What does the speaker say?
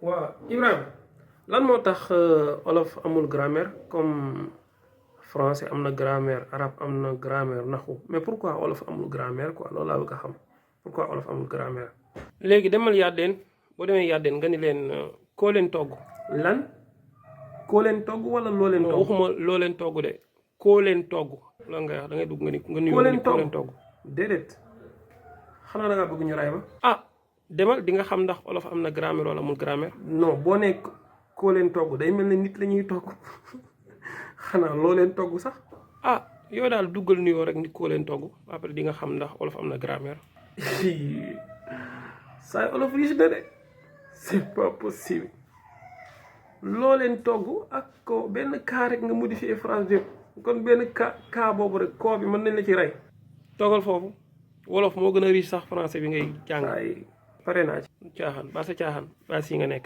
waaw Ibrahima lan moo tax olof amul grammaire comme français am na grammaire arabe am na grammaire naxu mais pourquoi olof amul grammaire quoi loolu laa bëgg a xam pourquoi olof amul grammaire. léegi demal yàddeen boo demee yàddeen nga ni leen koo leen togg. lan koo leen togg wala loo leen togg. waxuma loo leen togg de koo leen togg la ngay wax da ngay dugg nga ni nuyoo ni koo leen togg. déedéet xanaa da ngaa bëgg ñu ray ma. ah demal di nga xam ndax olof am na grammaire wala amul grammaire. non boo nee koo leen togg day mel ne nit la ñuy togg xanaa loo leen togg sax. ah yow daal duggal nuyoo rek ni koo leen togg après di nga xam ndax olof am na grammaire. saay olof riche na de c'est pas possible loo leen togg ak ko benn kaa rek nga modifier phrase bi kon benn kaa boobu rek koo bi mën nañ la ci rey. toogal foofu wolof moo gën a riche sax français bi ngay jàng. ay pare naa ci caaxaan ba sa caaxaan ba si nga nekk.